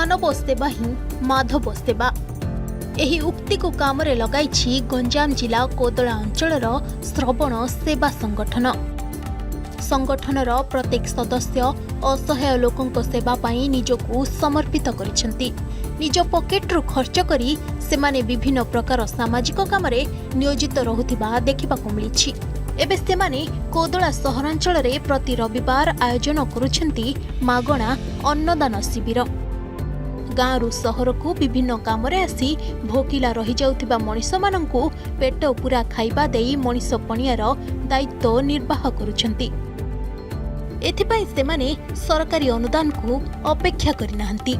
ମାନବ ସେବା ହିଁ ମାଧବ ସେବା। ଏହି ଉକ୍ତିକୁ କାମରେ ଲଗାଇଛି ଗଞ୍ଜାମ ଜିଲ୍ଲା କୋଦଳା ଅଞ୍ଚଳର ଶ୍ରବଣ ସେବା ସଂଗଠନ। ସଂଗଠନର ପ୍ରତ୍ୟେକ ସଦସ୍ୟ ଅସହାୟ ଲୋକଙ୍କ ସେବା ପାଇଁ ନିଜକୁ ସମର୍ପିତ କରିଛନ୍ତି। ନିଜ ପକେଟରୁ ଖର୍ଚ୍ଚ କରି ସେମାନେ ବିଭିନ୍ନ ପ୍ରକାର ସାମାଜିକ କାମରେ ନିୟୋଜିତ ରହୁଥିବା ଦେଖିବାକୁ ମିଳିଛି। ଏବେ ସେମାନେ କୋଦଳା ସହରାଞ୍ଚଳରେ ପ୍ରତି ରବିବାର ଆୟୋଜନ କରୁଛନ୍ତି ମାଗଣା ଅନ୍ନଦାନ ଶିବିର। ଗାଁରୁ ସହରକୁ ବିଭିନ୍ନ କାମରେ ଆସି ଭୋକିଲା ରହିଯାଉଥିବା ମଣିଷମାନଙ୍କୁ ପେଟ ପୂରା ଖାଇବା ଦେଇ ମଣିଷ ପଣିଆର ଦାୟିତ୍ୱ ନିର୍ବାହ କରୁଛନ୍ତି। ଏଥିପାଇଁ ସେମାନେ ସରକାରୀ ଅନୁଦାନକୁ ଅପେକ୍ଷା କରିନାହାନ୍ତି।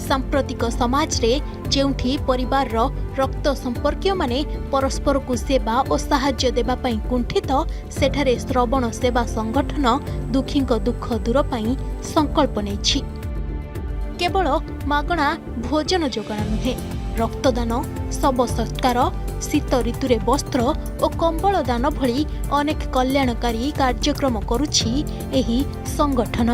ସାମ୍ପ୍ରତିକ ସମାଜରେ ଯେଉଁଠି ପରିବାରର ରକ୍ତ ସମ୍ପର୍କୀୟମାନେ ପରସ୍ପରକୁ ସେବା ଓ ସାହାଯ୍ୟ ଦେବା ପାଇଁ କୁଣ୍ଠିତ, ସେଠାରେ ଶ୍ରବଣ ସେବା ସଂଗଠନ ଦୁଃଖୀଙ୍କ ଦୁଃଖ ଦୂର ପାଇଁ ସଂକଳ୍ପ ନେଇଛି। କେବଳ ମାଗଣା ଭୋଜନ ଯୋଗାଣ ନୁହେଁ, ରକ୍ତଦାନ, ଶବ ସତ୍କାର, ଶୀତ ଋତୁରେ ବସ୍ତ୍ର ଓ କମ୍ବଳ ଦାନ ଭଳି ଅନେକ କଲ୍ୟାଣକାରୀ କାର୍ଯ୍ୟକ୍ରମ କରୁଛି ଏହି ସଂଗଠନ।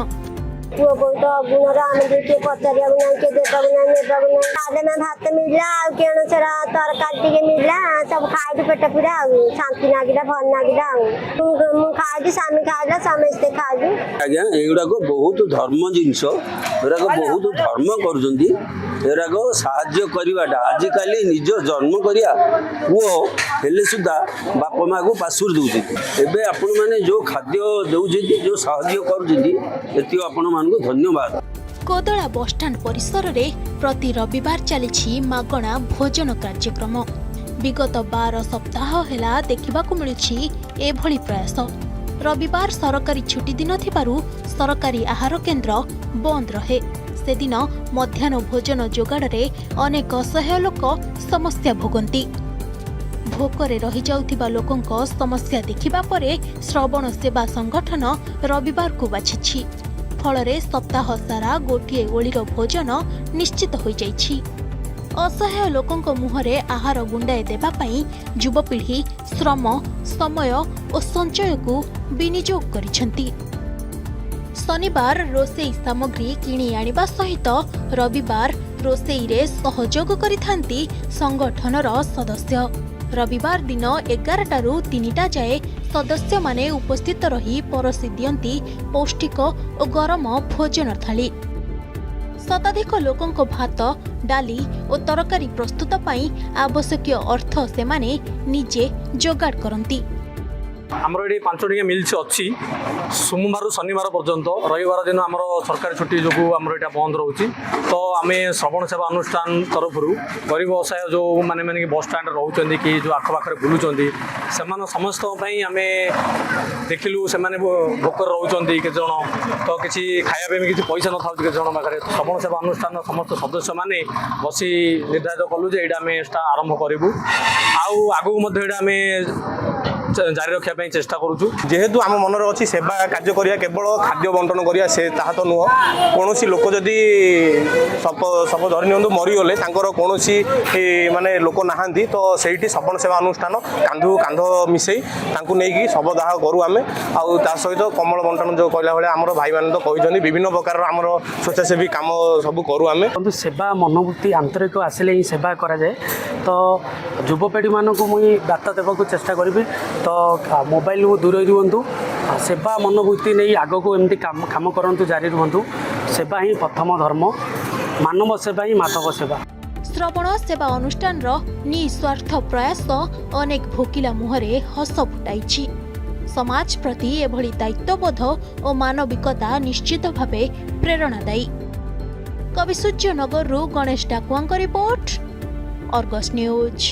ପୁଅ ବହୁତ ଅଗୁଣର। ଆମେ କିଏ ପଚାରିବାକୁ ନାହିଁ, କିଏ ଦେବାକୁ ନାହିଁ, ନେବାକୁ ନାହିଁ। ଡାଲମା ଭାତ ମିଳିଲା ଆଉ କେଣ ସେଟା ତରକାରୀ ଟିକେ ମିଳିଲା। ସବୁ ଖାଇଲୁ ପେଟ ପୁରା ଆଉ ଶାନ୍ତି ନାଗିଲା, ଭଲ ନାଗିଲା। ଆଉ ମୁଁ ଖାଇଲି, ସ୍ୱାମୀ ଖାଇଲା, ସମସ୍ତେ ଖାଇଲୁ। ଆଜ୍ଞା, ଏଗୁଡ଼ାକ ବହୁତ ଧର୍ମ ଜିନିଷ। ଏଗୁଡ଼ାକ ବହୁତ ଧର୍ମ କରୁଛନ୍ତି। ଏଗୁଡ଼ାକ ସାହାଯ୍ୟ କରିବାଟା, ଆଜିକାଲି ନିଜ ଜନ୍ମ କରିବା ପୁଅ ହେଲେ ସୁଦ୍ଧା ବାପା ମାଆକୁ ପାଶୁରି ଦେଉଛନ୍ତି। ଏବେ ଆପଣମାନେ ଯେଉଁ ଖାଦ୍ୟ ଦେଉଛନ୍ତି, ଯେଉଁ ସାହାଯ୍ୟ କରୁଛନ୍ତି, ଏତିକି ଆପଣମାନଙ୍କୁ ଧନ୍ୟବାଦ। କୋଦଳା ବସଷ୍ଟାଣ୍ଡ ପରିସରରେ ପ୍ରତି ରବିବାର ଚାଲିଛି ମାଗଣା ଭୋଜନ କାର୍ଯ୍ୟକ୍ରମ। ବିଗତ 12 ସପ୍ତାହ ହେଲା ଦେଖିବାକୁ ମିଳୁଛି ଏଭଳି ପ୍ରୟାସ। ରବିବାର ସରକାରୀ ଛୁଟି ଦିନ ଥିବାରୁ ସରକାରୀ ଆହାର କେନ୍ଦ୍ର ବନ୍ଦ ରହେ। ସେଦିନ ମଧ୍ୟାହ୍ନ ଭୋଜନ ଯୋଗାଡ଼ରେ ଅନେକ ଅସହାୟ ଲୋକ ସମସ୍ୟା ଭୋଗନ୍ତି। ଭୋକରେ ରହିଯାଉଥିବା ଲୋକଙ୍କ ସମସ୍ୟା ଦେଖିବା ପରେ ଶ୍ରବଣ ସେବା ସଂଗଠନ ରବିବାରକୁ ବାଛିଛି। ଫଳରେ ସପ୍ତାହ ସାରା ଗୋଟିଏ ଓଳିର ଭୋଜନ ନିଶ୍ଚିତ ହୋଇଯାଇଛି। ଅସହାୟ ଲୋକଙ୍କ ମୁହଁରେ ଆହାର ଗୁଣ୍ଡାଏ ଦେବା ପାଇଁ ଯୁବପିଢ଼ି ଶ୍ରମ, ସମୟ ଓ ସଞ୍ଚୟକୁ ବିନିଯୋଗ କରିଛନ୍ତି। ଶନିବାର ରୋଷେଇ ସାମଗ୍ରୀ କିଣି ଆଣିବା ସହିତ ରବିବାର ରୋଷେଇରେ ସହଯୋଗ କରିଥାନ୍ତି ସଂଗଠନର ସଦସ୍ୟ। ରବିବାର ଦିନ 11ଟାରୁ 3ଟା ଯାଏ ସଦସ୍ୟମାନେ ଉପସ୍ଥିତ ରହି ପରସି ଦିଅନ୍ତି ପୌଷ୍ଟିକ ଓ ଗରମ ଭୋଜନ ଥାଳି। ଶତାଧିକ ଲୋକଙ୍କ ଭାତ, ଡାଲି ଓ ତରକାରୀ ପ୍ରସ୍ତୁତ ପାଇଁ ଆବଶ୍ୟକୀୟ ଅର୍ଥ ସେମାନେ ନିଜେ ଯୋଗାଡ଼ କରନ୍ତି। ଆମର ଏଠି 5 ଟଙ୍କିଆ ମିଲ୍ସ ଅଛି ସୋମବାରରୁ ଶନିବାର ପର୍ଯ୍ୟନ୍ତ। ରବିବାର ଦିନ ଆମର ସରକାରୀ ଛୁଟି ଯୋଗୁଁ ଆମର ଏଇଟା ବନ୍ଦ ରହୁଛି। ତ ଆମେ ଶ୍ରବଣ ସେବା ଅନୁଷ୍ଠାନ ତରଫରୁ ଗରିବ ଅସହାୟ ଯେଉଁମାନେ ମାନେ କି ବସ୍ ଷ୍ଟାଣ୍ଡରେ ରହୁଛନ୍ତି କି ଯେଉଁ ଆଖପାଖରେ ବୁଲୁଛନ୍ତି, ସେମାନେ ସମସ୍ତଙ୍କ ପାଇଁ ଆମେ ଦେଖିଲୁ, ସେମାନେ ଭୋକରେ ରହୁଛନ୍ତି କେତେ ଜଣ। ତ କିଛି ଖାଇବା ପାଇଁ ବି କିଛି ପଇସା ନଥାଉଛି କେତେ ଜଣ ପାଖରେ। ଶ୍ରବଣ ସେବା ଅନୁଷ୍ଠାନର ସମସ୍ତ ସଦସ୍ୟମାନେ ବସି ନିର୍ଦ୍ଧାରିତ କଲୁ ଯେ ଏଇଟା ଆମେ ଆରମ୍ଭ କରିବୁ ଆଉ ଆଗକୁ ମଧ୍ୟ ଏଇଟା ଆମେ ଜାରି ରଖିବା ପାଇଁ ଚେଷ୍ଟା କରୁଛୁ। ଯେହେତୁ ଆମ ମନରେ ଅଛି ସେବା କାର୍ଯ୍ୟ କରିବା, କେବଳ ଖାଦ୍ୟ ବଣ୍ଟନ କରିବା ସେ ତାହା ତ ନୁହଁ। କୌଣସି ଲୋକ ଯଦି ସପ ଧରି ନିଅନ୍ତୁ ମରିଗଲେ, ତାଙ୍କର କୌଣସି ମାନେ ଲୋକ ନାହାନ୍ତି, ତ ସେଇଠି ଶ୍ରବଣ ସେବା ଅନୁଷ୍ଠାନ କାନ୍ଧକୁ କାନ୍ଧ ମିଶେଇ ତାଙ୍କୁ ନେଇକି ଶବଦାହ କରୁ ଆମେ। ଆଉ ତା ସହିତ କମ୍ବଳ ବଣ୍ଟନ ଯେଉଁ କହିଲା ଭଳିଆ ଆମର ଭାଇମାନେ ତ କହିଛନ୍ତି, ବିଭିନ୍ନ ପ୍ରକାରର ଆମର ସ୍ୱେଚ୍ଛାସେବୀ କାମ ସବୁ କରୁ ଆମେ। କିନ୍ତୁ ସେବା ମନୋବୃତ୍ତି ଆନ୍ତରିକ ଆସିଲେ ହିଁ ସେବା କରାଯାଏ। ତ ଯୁବପିଢ଼ିମାନଙ୍କୁ ମୁଇଁ ବାର୍ତ୍ତା ଦେବାକୁ ଚେଷ୍ଟା କରିବି, ତ ମୋବାଇଲରୁ ଦୂରେଇ ରୁହନ୍ତୁ, ଆଉ ସେବା ମନୋବୃତ୍ତି ନେଇ ଆଗକୁ ଏମିତି କାମ କାମ କରନ୍ତୁ, ଜାରି ରୁହନ୍ତୁ। ସେବା ହିଁ ପ୍ରଥମ ଧର୍ମ। ମାନବ ସେବା ହିଁ ମାଧବ ସେବା। ଶ୍ରବଣ ସେବା ଅନୁଷ୍ଠାନର ନିଃସ୍ୱାର୍ଥ ପ୍ରୟାସ ଅନେକ ଭୋକିଲା ମୁହଁରେ ହସ ଫୁଟାଇଛି। ସମାଜ ପ୍ରତି ଏଭଳି ଦାୟିତ୍ୱବୋଧ ଓ ମାନବିକତା ନିଶ୍ଚିତ ଭାବେ ପ୍ରେରଣାଦାୟୀ। କବିସୂର୍ଯ୍ୟନଗରରୁ ଗଣେଶ ଡାକୁଆଙ୍କ ରିପୋର୍ଟ, ଅର୍ଗସ୍ ନ୍ୟୁଜ୍।